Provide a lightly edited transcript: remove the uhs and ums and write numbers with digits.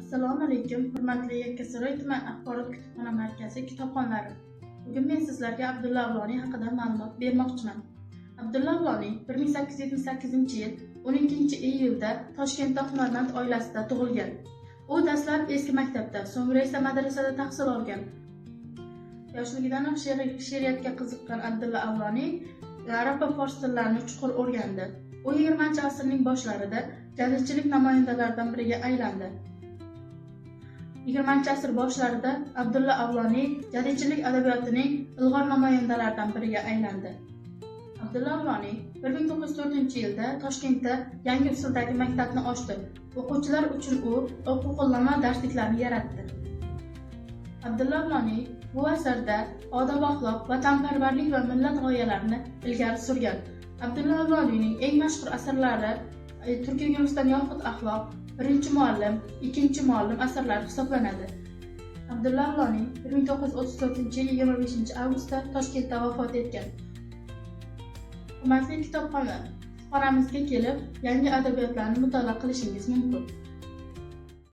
Assalomu alaykum, hurmatli Yakkasaroy tuman axborot kutubxona markazi kitobxonlari. Bugun men sizlarga Abdulla Avloniy haqida ma'lumot bermoqchiman. Abdulla Avloniy 1878-yil 12-iyulda Toshkentda hunarmand oilasida tug'ilgan. U dastlab eski maktabda, so'ngra esa madrasada tahsil olgan. Yoshligidanoq she'riyatga qiziqqan Abdulla Avloniy arab va fors tillarini chuqur o'rgandi. U 20-asrning boshlarida jadidchilik namoyandalaridan biriga aylandi. 20-asr boshlarida Abdulla Avloniy jadidchilik adabiyotining ilg'or namoyandalaridan biriga aylandi. Abdulla Avloniy 1904-yilda Toshkentda yangi usuldagi maktabni ochdi. O'quvchilar uchun u o'quv qo'llanma darsliklarni yaratdi. Abdulla Avloniy bu asarda odob-axloq, vatanparvarlik va millat g'oyalarini ilgari surgan. Abdulla Avloniyning eng mashhur asarlari Turkiy Guliston yoxud axloq, Birinchi muallim, Ikkinchi muallim asarlari hisoblanadi. Abdulla Avloniy 1934-yil 25 avgustda Toshkentda vafot etgan. Hurmatli kitobxonlar, kutubxonamizga kelib, yangi adabiyotlarni mutolaa qilishingiz mumkin.